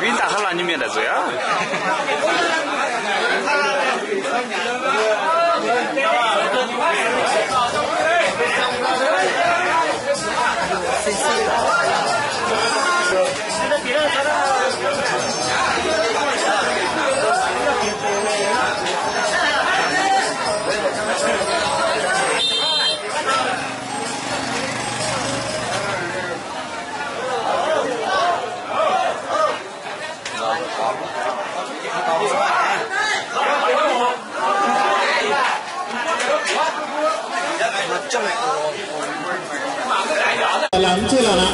Win daaih hnangv laanh nyei mienh daaih zueiz aqv. Laangz mv cuotv lorqc aqv.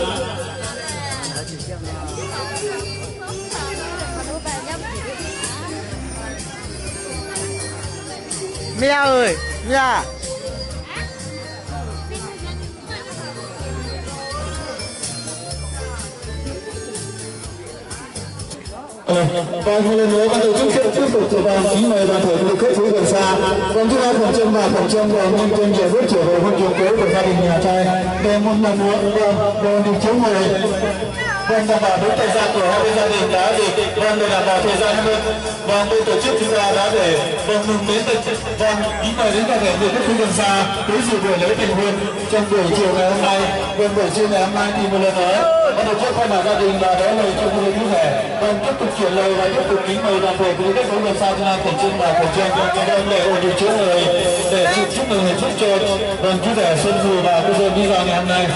Mia ơi, Mia. Và một lần nữa, ban tổ chức xin chúc mừng sự thành kính mời toàn thể quý khách quý gần xa. Vâng, chúc mừng phần trăm và phần trăm và nhân dân giải quyết trở về huân trường của gia đình nhà trai. Để một lần nữa, vâng, vâng, thì chúng mời, vâng, đảm bảo đúng thời gian của hai bên gia đình đã định. Vâng, để đảm bảo thời gian hai bên, vâng, bên tổ chức chúng ta đã để, vâng, mừng đến tận, vâng, kính mời đến toàn thể quý khách quý gần xa, tới dự buổi lễ thành hôn. Trong buổi chiều ngày hôm nay, vâng, buổi trưa ngày hôm nay thì một lần nữa, ban tổ chức thay mặt gia đình và đón mời trong vui vui vẻ, vâng, tiếp tục chuyển lời và tiếp tục kính mời toàn thể quý khách khối gần xa trên an khẩn trương và khẩn trương, vâng, để ổn định chỗ ngồi, để chúc, chúc mừng hạnh phúc cho, vâng, chú rể Xuân Phù và cô dâu Mỹ Giao ngày hôm nay.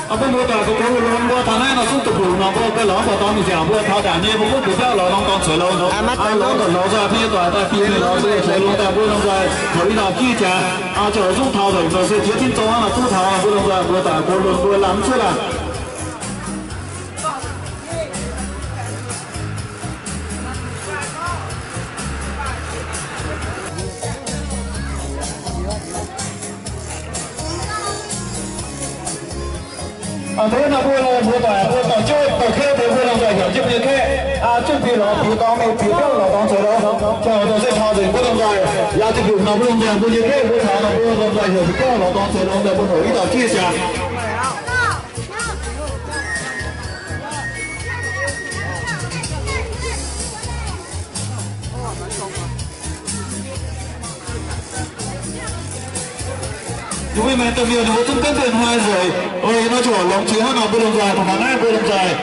Mbuo muoz-doic, mbuo longx, mbuo taux naaiv nor zungv duqv mbuoqc nor, mbuo lorz mbuo dorn mingh ziangh, mbuo taux ndaangc nyei mbuo mbuo biauv lorz norm dorngx zueiz loz nor, aa, lorz dorngx lorz zuqc, mbuo yietc doic daaih fih mingh lorz zuqc zueiz loz daaih, mbuo lomh nzoih heuc i dauh jiv jaax, ziouc zungv taux nzengc nor se jiex tin zong aqv nor duqv taux, mbuo lomh nzoih mbuo daaih mbuo lungh mbuo lamh cuotv aqv. Aa, mbuo nor mbuo lomh nzoih mbuo doic, mbuo doic jueiv doic keuv deix mbuo lomh nzoih heuc jienv mbuo nyei kaeqv, aa, zungv bieqc lorz bieqc dorngx mingh bieqc biauv lorz dorngx zueiz loz, ziouc dongh se taux nzengc mbuo lomh nzoih yaac zuqc heuc nor mbuo lomh nzoih mbuo nyei kaeqv mbuo taux nor mbuo lomh nzoih heuc bieqc biauv lorz dorngx zueiz loz daaih mbuo heuc i dauh jiv jaax. Ninh mbuo mienh domh mienh ninh mbuo zungv gunv deix hnoi nzengc. Ih hnoi ziouc longx jiex hnangv nor mbuo lomh nzoih taux naaiv mbuo lomh nzoih.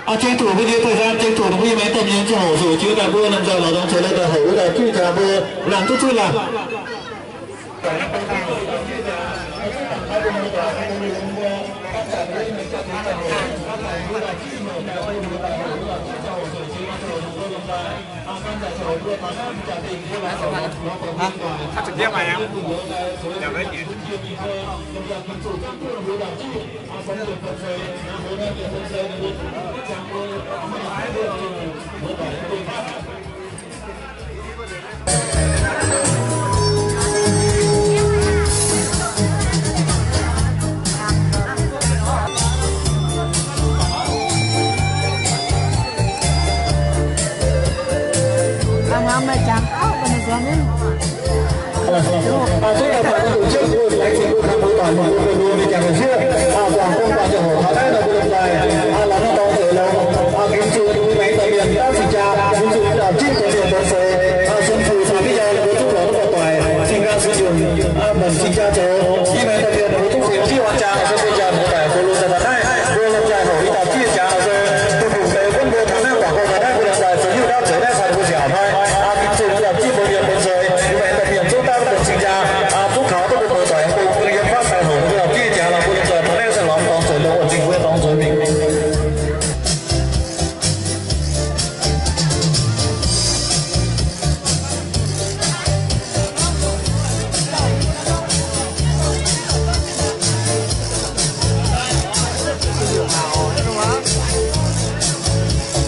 Aa, ceng zuqc mbuo nyei thời gian, ceng zuqc ninh mbuo nyei mienh domh mienh ziangh hoc zuqc jiex daaih mbuo lomh nzoih lorz dorngx zueiz loz daaih heuc wuov dauh jiv jaax mbuo laangz duqv cuotv laangz. Hnangv maaih jangx auv bun ninh nzuonx mingh. Aa, zungv daaih baac mbuo zuqc jienv mbuo laengz zingh mbuo kangx mbuo doic mienh mbuo mbuo mbuo mienh jangx longc sieqv, aa, guangc gong guangc ziangh hoc taux naaiv nor mbuo lomh nzoih, aa, laengz hnyouv dorngx zuqc longx, aa, gengh zuqc mbuo maengx daaih mienh daav cing jaa, mbuo zuqc daaih zipv deix mienh deix seix, aa, sun fuc caux miv yau mbuo zungv lorz duqv buatc doic, cing nqaang suix nzunc, aa, mbenc cing jaa zoux, yie maengx daaih mienh mbuo zungv cingx jiv orn jaa, se zinh jaa mbuo daic mbuo lomh nzoih taux naaiv, mbuo lomh nzoih hoc i dauh jiv jaax se, bun mbuo deix gunv mbuo taux naaiv guangc gong taux naaiv mbuo lomh nzoih zoux hiuv ndaauv zoux naaiv caux mbuo nziaauc hnoi, aa, gengh zuqc mbuo daaih zipv mbuo mienh deix seix, yie maengx daaih mienh zungv daav mbenc cing jaa, aa, zungv kaux duqv mbuo doic mbuo yiem fatv daaih hoc mbuo jiv jaax lorz mbuo lomh nzoih taux naaiv se lorz dorngx zoux longx, aa, zinh mbuo dorngx zoux mingh.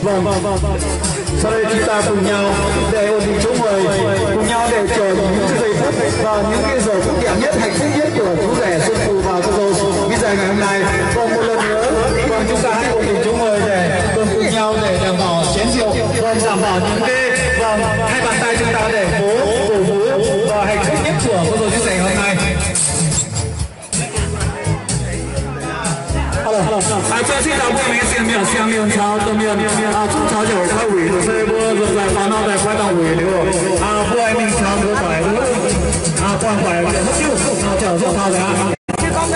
Vâng, sau đây chúng ta cùng nhau để ổn định chỗ ngồi, cùng nhau để chờ những cái giây phút và những cái giờ phút đẹp nhất, hạnh phúc nhất của chú rể Xuân Phù và cô dâu Mỹ Giai ngày hôm nay. Vâng, một lần nữa, vâng, chúng ta hãy ổn định chỗ ngồi để, vâng, cùng nhau để đảm bảo chén rượu, vâng, đảm bảo những cái, vâng, hai bàn tay chúng ta để vỗ, cổ vũ và hạnh phúc nhất của cô dâu chú rể hôm nay. Alo, alo. Aa, za'gengh daaih mbuo mienh sienx mienh, siang mienh caux domh mienh, aa, zungv caux ziangh hoc fai wuic, se mbuo nzuonx daaih faaux nor daaih fai dangh wuic liuz, aa, mbuo mingh caux mbuo doic, aa, buangh doic, mv diuh, aa, ziangh hoc zungv taux liuz aqv.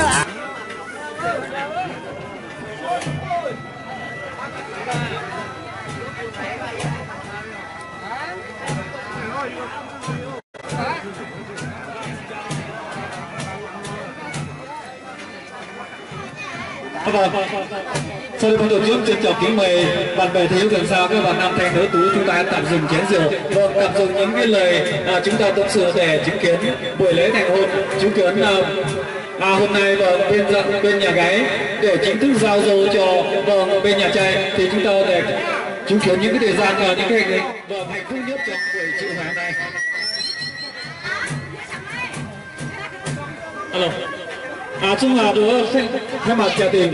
Sau đây ban tổ chức trân trọng kính mời bạn bè, thầy hiếu, gần xa, các bạn nam thanh nữ tú, chúng ta hãy tạm dừng chén rượu. Vâng, tạm dừng những cái lời, à, chúng ta tâm sự để chứng kiến buổi lễ thành hôn, chứng kiến, à, à, hôm nay, vâng, bên gia-, bên nhà gái để chính thức giao dấu cho, vâng, bên nhà trai thì chúng ta để chứng kiến những cái thời gian, à, những cái hạnh, vâng, hạnh phúc nhất trong buổi chiều hôm nay. Alo. Aa, zungv aac, nduov, thay mặt gia đình,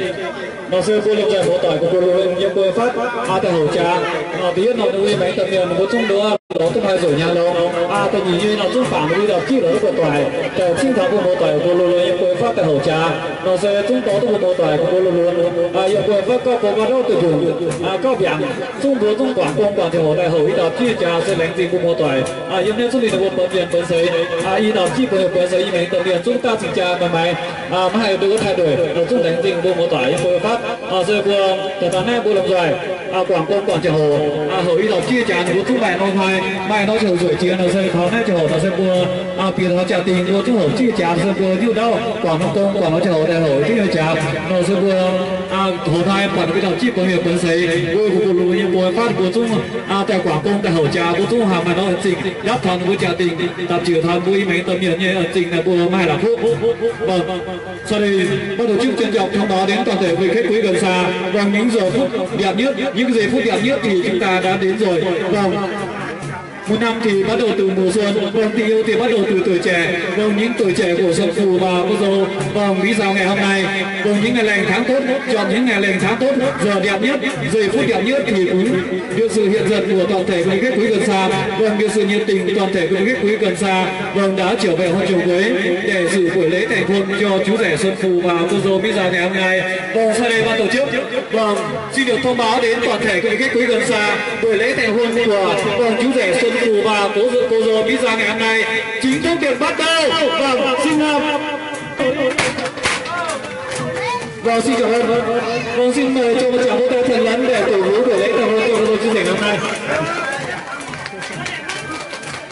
nor se mbuo lomh nzoih muoz-doic của mbuo lomh nzoih yiem mbuo fatv, aa, daaih houc jaax. Nor da'yietv nor ninh mbuo maengx daaih mienh ninh mbuo zungv nduov lorz duqv maaih nzueic nyaanh lorqc. Aa, da'nyeic nyei nor zungv bangc ninh mbuo i dauh jiv lorz duqv buatc doic, daaih cingv taux mbuo muoz-doic mbuo lomh nzoih yiem mbuo fatv daaih houc jaax. Nor se zungv dorh duqv mbuo muoz-doic mbuo lomh nzoih, aa, yiem mbuo fatv gauh bou gauh ndouv duqv nzunc. Aa, gauh mbiaangc, zungv mbuo zungv guangc gong guangc ziangh hoc daaih houc i dauh jiv jaax se laengz zingh mbuo muoz-doic. Aa, yiem naaiv zungv ninh mbuo buonv mienh buonv seix, aa, i dauh jiv buonv mienh buonv seix, yie maengx daaih mienh zungv daav cing jaa maaih maaih, aa, maiv haih duqv taaih ndueic, zungv laengz zingh mbuo muoz-doic yiem mbuo fatv. Aa, se mbuo daaih daaih naaiv mbuo lomh nzoih, aa, guangc gong guangc ziangh hoc, aa, houc i dauh jiv jaax ninh mbuo zungv maaih norm hnoi, maaih norm ziangh hoc nzueic jiex nor se taux naaiv ziangh hoc nor se mbuo, aa, bieqc taux jaa-dingh mbuo zungv houc jiv jaax se mbuo hiuv ndaauv guangc norm gong guangc norm ziangh hoc daaih houc jiv jaax nor se mbuo, aa, hoz hnoi buatc i dauh jiv buonv mienh buonv seix, mbuo, mbuo, mbuo lomh nzoih yiem mbuo fatv mbuo zungv, aa, daaih guangc gong daaih houc jaax mbuo zungv haih maaih norm zingh ndapv taux ninh mbuo jaa-dingh, dapc ziouc taux mbuo i maengx domh mienh nyei zingh naaic mbuo maiv haih la'kuqv. Vâng. Sau đây, ban tổ chức trân trọng thông báo đến toàn thể quý khách quý gần xa, vâng, những giờ phút đẹp nhất, những giây phút đẹp nhất thì chúng ta đã đến rồi. Vâng. Một năm thì bắt đầu từ mùa xuân, vâng, tình yêu thì bắt đầu từ tuổi trẻ, vâng, những tuổi trẻ của Xuân Phù và cô dâu, vâng, Mỹ Giao ngày hôm nay, vâng, những ngày lành tháng tốt, chọn những ngày lành tháng tốt, giờ đẹp nhất, giây phút đẹp nhất thì cũng được sự hiện diện của toàn thể quý khách quý gần xa, vâng, được sự nhiệt tình toàn thể quý khách quý gần xa, vâng, đã trở về hội trường cưới để dự buổi lễ thành hôn cho chú rể Xuân Phù và cô dâu Mỹ Giao ngày hôm nay. Vâng, sau đây ban tổ chức, vâng, xin được thông báo đến toàn thể quý vị khách quý gần xa, buổi lễ thành hôn của, vâng, chú rể Xuân Phù và cô, cô dâu Mỹ Giao ngày hôm nay chính thức được bắt đầu. Vâng, xin, à, vâng, xin cảm ơn. Vâng, xin mời cho một tràng vỗ tay thật lớn để cổ vũ buổi lễ thành hôn cho cô dâu chú rể ngày hôm nay.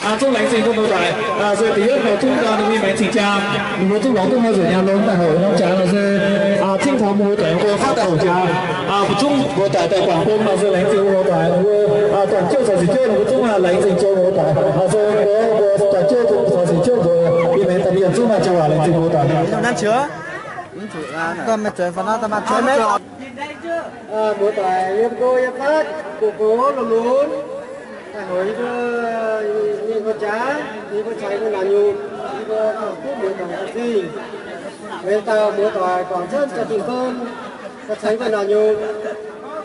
À, chúc lành Mbuo muoz-doic, se da'yietv nor zungv ninh mbuo maengx cing-jaa, ninh mbuo zungv lorz duqv haaix nzunc nyaanh longx daaih houc norm jaax nor se cingv taux mbuo muoz-doic mbuo fatv daaih houc jaax. Mbuo zungv muoz-doic daaih guangc gong nor se laengz zingh mbuo muoz-doic, mbuo dorn-juov caux siec juov ninh mbuo zungv laengz zingh joux muoz-doic. Se mbuo, mbuo dorn-juov caux siec juov mbuo yie maengx daaih mienh zungv maaih joux waac laengz zingh mbuo muoz-doic. Muoz-doic yiem go yiem fatv, gox gox lunx lunx, daaih houc yie mbuo mingh gu'jaax, yie mbuo caux yie mbuo naaic nyungc, yie mbuo duqv muoz-doic an zingh. Weic dauh muoz-doic guangc jienv jaa-dingh gong, caux yie mbuo naaic nyungc,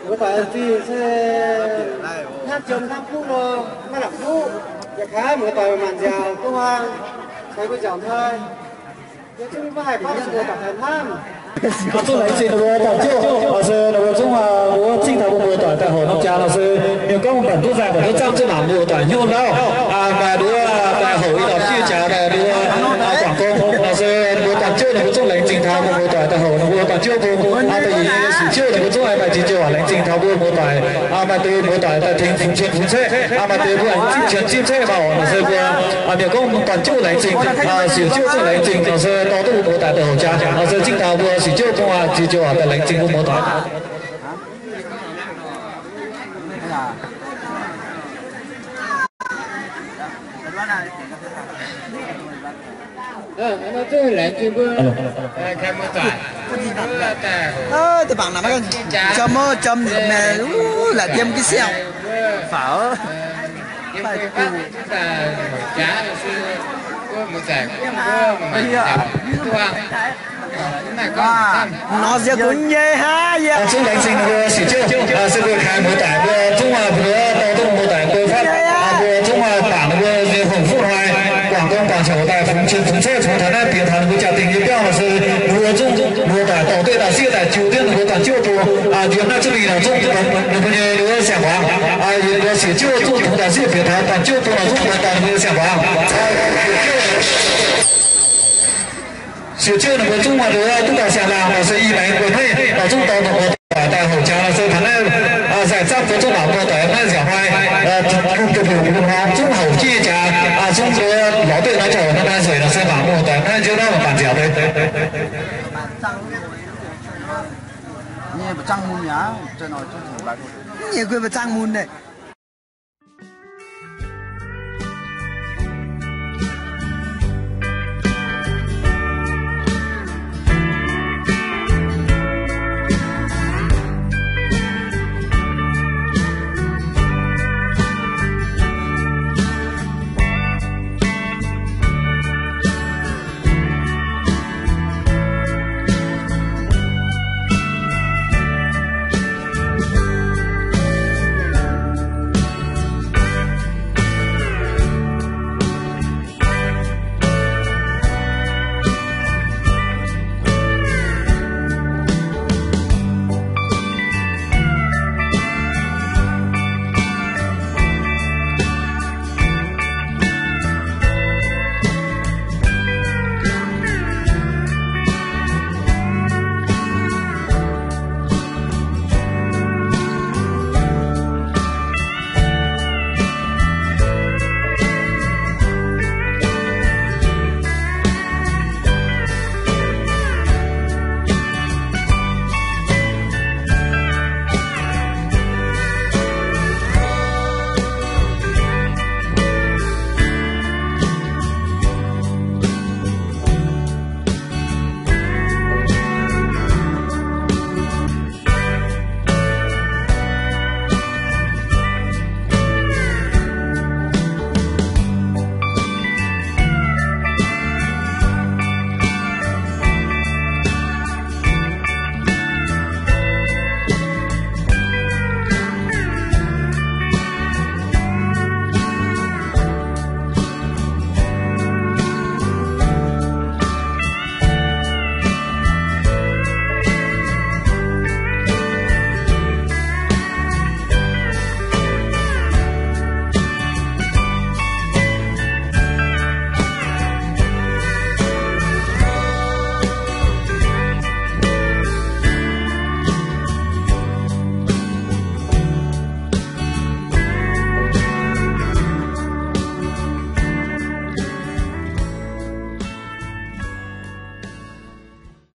muoz-doic an zingh se hnamv jiem hnamv kuv nor, maiv lamh kuv. Yaac kaaix muoz-doic maanc nziaauc duqv hlang, caux yie mbuo nziaauc hnoi. Zungv laengz zingh ninh mbuo dorn-juov, se ninh mbuo zungv wuov cingv taux mbuo muoz-doic daaih houc norm jaax nor se, ninh gorngv mbuo mv baac duqv zaih mbuo duqv zamv zuqc mangc mbuo muoz-doic hnyouv ndauv, maaih nduov daaih houc i dauh jiex jaax daaih nduov guangc gong nor se, ninh mbuo dorn-juov ninh mbuo zungv laengz zingh taux mbuo muoz-doic daaih houc ninh mbuo dorn-juov bung. Da'nyeic nyei siec juov ninh mbuo zungv maaih ziex joux waac laengz zingh taux mbuo muoz-doic, maaih deix muoz-doic daaih tengx fungx cien fungx caeqv, maaih deix mbuo zipv cien zipv caeqv maaih oc nor se mbuo mienh gorngv dorn-juov laengz zingh, siec juov zungv laengz zingh nor se dorh duqv mbuo muoz-doic daaih houc jaax nor se cingv taux mbuo siec juov bung ziex joux waac daaih laengz zingh mbuo muoz-doic. Nor se kungx nyei hnangv yie. Zungv laengz zingh ninh mbuo siec juov, se mbuo kaaix muoz-doic mbuo zungv maaih mbuo dorh duqv muoz-doic mbuo fatv, mbuo zungv maaih bangc ninh mbuo nyei hungh fuqv hnoi, guangc gong guangc qiex daaih fungx cien fungx caeqv fungx taux naaiv bieqc taux ninh mbuo jaa-dingh nyei biauv nor se, ninh mbuo zungv muoz-doic dorh duqv daaih sieqv daaih jiu dienv ninh mbuo dorn-juov bung. Yiem naaiv zunv mingh nor zungv ninh mbuo nyei siang-hmuangx, yie mbuo siec juov zungv fungx daaih sieqv bieqc taux dorn-juov bung nor zungv daaih ninh mbuo nyei siang-hmuangx. Siec juov ninh mbuo zungv maaih nduov duqv daaih siang-laangh nor se i maengx mbuo hmeiv nor zungv dorh ninh mbuo doic daaih houc jaax nor se taux naaiv zaih zapv mbuo zungv mangc mbuo doic naaiv nziaauc hnoi, lungh duih mbuo hmuangx zungv houc jienv jaax, zungv nduov lorz duqv naaiv joux naaiv nzueic nor se mangc mbuo doic naaiv nziouv naaiv mangc baac nziaauc deix. Nyei guei mbuo zaangv mun naaiv.